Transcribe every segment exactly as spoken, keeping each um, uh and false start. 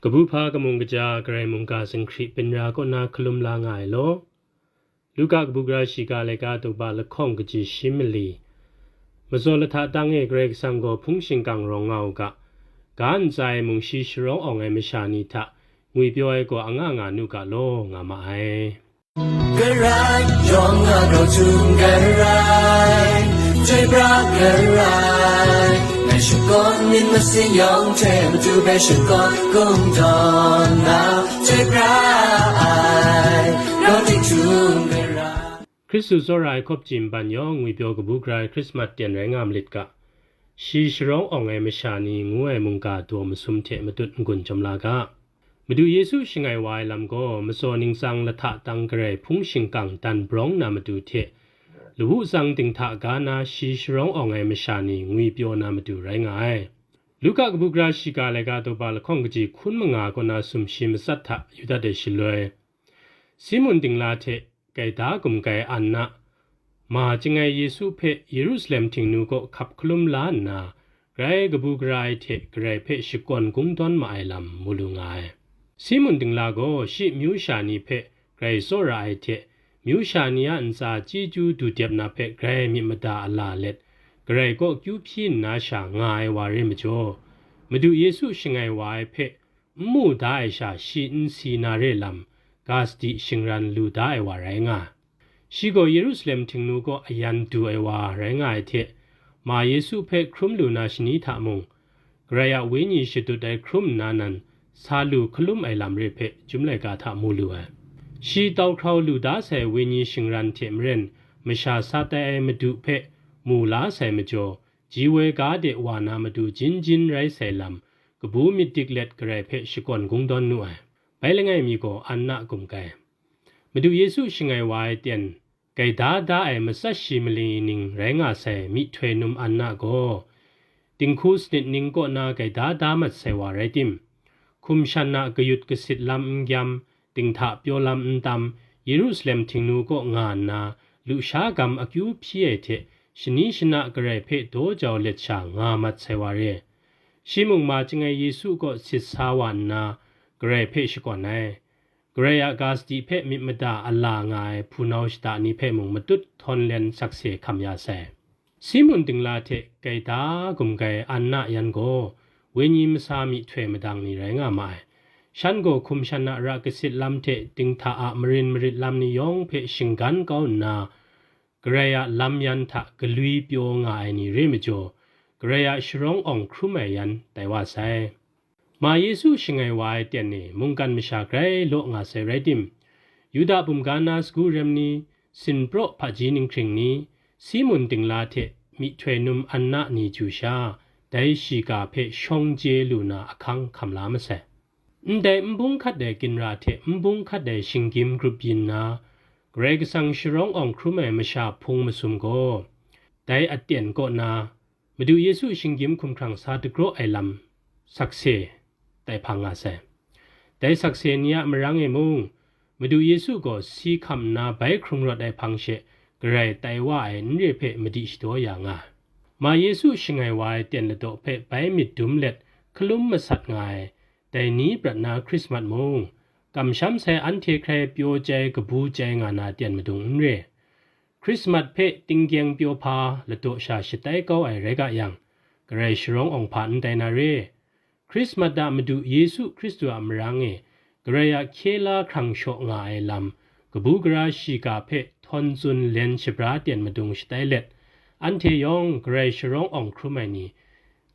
Kabu hpa kamung kaja Karai mungga zinghkri binra kaw na hkalum la nga ai law. Luka kabu gara shiga laika daw ba lahkawng kaji shi mali. Mazaw lahta tang e Karai Kasang gaw hpung shingkang rawng nga u ga, ga ntsa e mung shi sharawng awng ai masha ni hta ngwipyaw ai gaw anga nga nu ga law, nga ma ai. Karai, yawng a grau htum Karai, chyoi pra Karai, ngai shakawn myit masin yawng hte matu hpe shakawn kungdawn na, chyoi pra ai, grau tik htum Karai. Hkristu tsawra ai hkawp chyi nban yawng ngwipyaw kabu gara ai Hkrismat ten rai nga malit ga, shi sharawng awng ai masha ni ngu ai mungga daw masum hte matut n-gun chyawm la ga. Madu Yesu shangai wa ai lam gaw, matsaw ningsang lahta tang Karai hpung shingkang dan brawng na matu hte, lawu tsang dinghta ga na shi sharawng awng ai masha ni ngwipyaw na matu rai nga ai. Luka kabu gara shiga laika daw ba lahkawng kaji hkun manga kaw na sumshi matsat hta yu dat ai shaloi, Simun dingla hte gaida gumgai Anna, ma chyangai Yesu hpe Yerusalem htingnu kaw hkap hkalum la nna, grai kabu gara ai hte Karai hpe shakawn kungdawn ma ai lam mu lu nga ai. Simun dingla gaw shi myu sha ni hpe grai tsawra ai hte, myu sha ni a ntsa chyeju du dep na hpe grai myit mada a la let, Karai kaw kyu hpyi nna sha nga ai wa re majaw, Madu Yesu shangai wa ai hpe n mu da ai sha shi n si na re lam, ga sadi shingran lu da ai wa rai nga ai. Shi gaw Yerusalem htingnu kaw ayan du ai wa rai nga ai hte, ma Yesu hpe hkrum lu na shani hta mung, Karai a Wenyi shadut ai hkrum nna nan sa lu hkalum ai lam re hpe chyum laika hta mu lu ai. Shi tau hkrau lu da sai Wenyi shingran hte maren, masha sa tai ai Madu hpe mu la sai majaw, ji woi ga de wa na matu jin jin rai sai lam, kabu myit dik let Karai hpe shakawn kungdawn nu ai. Bai langai mi gaw Anna gumgai. Madu Yesu shangai wa ai ten, gaida da ai matsat shi mali ning rai nga sai myihtoi num Anna gaw, dinghku sanit ning kaw na gaida da mat sai wa rai tim, hkum shan a kayut kasit lam n gyam, dinghta pyaw lam n tam, Yerusalem htingnu kaw nga nna, lusha gam akyu hpyi ai hte, shani shana Karai hpe daw jau let sha nga mat sai wa re. Shi mung ma chyangai Yesu kaw sit sa wa nna, Karai hpe shakawn ai. Karai a ga sadi hpe myit mada a la nga ai hpunau shada ni hpe mung matut htawn len sakse hkam ya sai. Simun dingla hte gaida gumgai Anna yan gaw, wenyi masa myihtoi madang ni rai nga ma ai. Shan gaw hkum shan a ra kasit lam hte dinghta a marin marit lam ni yawng hpe shinggan kau nna, Karai a lam yan hta galwi pyaw nga ai ni re majaw, Karai a sharawng awng hkrum ai yan tai wa sai. Ma Yesu shangai wa ai ten e mungkan masha grai law nga sai rai tim, Yuda bumga na sagu rem ni, sinpraw hpaji ninghkring ni, Simun dingla hte myihtoi num Anna ni chyu sha, dai shiga hpe shawng chye lu na ahkang hkam la masai. Ndai nbung hkat ai ginra hte nbung hkat ai shinggyim grup yin na, Karai Kasang sharawng awng hkrum ai masha hpung masum gaw, dai aten kaw na, Madu Yesu shinggyim hkumhkrang sa dagraw ai lam sakse tai hpang nga sai. Dai sakse ni a marang e mung, Madu Yesu gaw si hkam nna bai hkrung rawt ai hpang she Karai tai wa ai n re hpe madi shadaw ya nga ai. Ma Yesu shangai wa ai ten ladaw hpe bai myit dum let hkalum masat nga ai, dai ni prat na Hkrismat mung, kamsham sai anhte hkrai pyaw chyai kabu chyai nga na ten madung n re. Hkrismat hpe tinggyeng pyaw hpa ladaw sha shatai kau ai rai ga yang, Karai sharawng awng hpa n tai na re. Hkrismat a Madu Yesu Hkristu a marang e, Karai a hkye la hkrang shaw nga ai lam, kabu gara shiga hpe htawn tsun len shabra ten madung shatai let, anhte yawng Karai sharawng awng hkrum ai ni,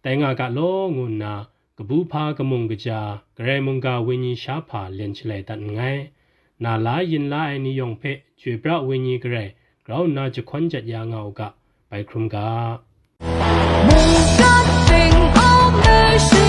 tai nga ga law ngu nna, kabu hpa kamung kaja, Karai mungga wenyi sha hpa len shalai dat nngai. Na la yin la ai ni yawng hpe chyoi pra wenyi Karai grau nna jahkawn jat ya nga u ga, bai hkrum ga. Mungkan ting aume shi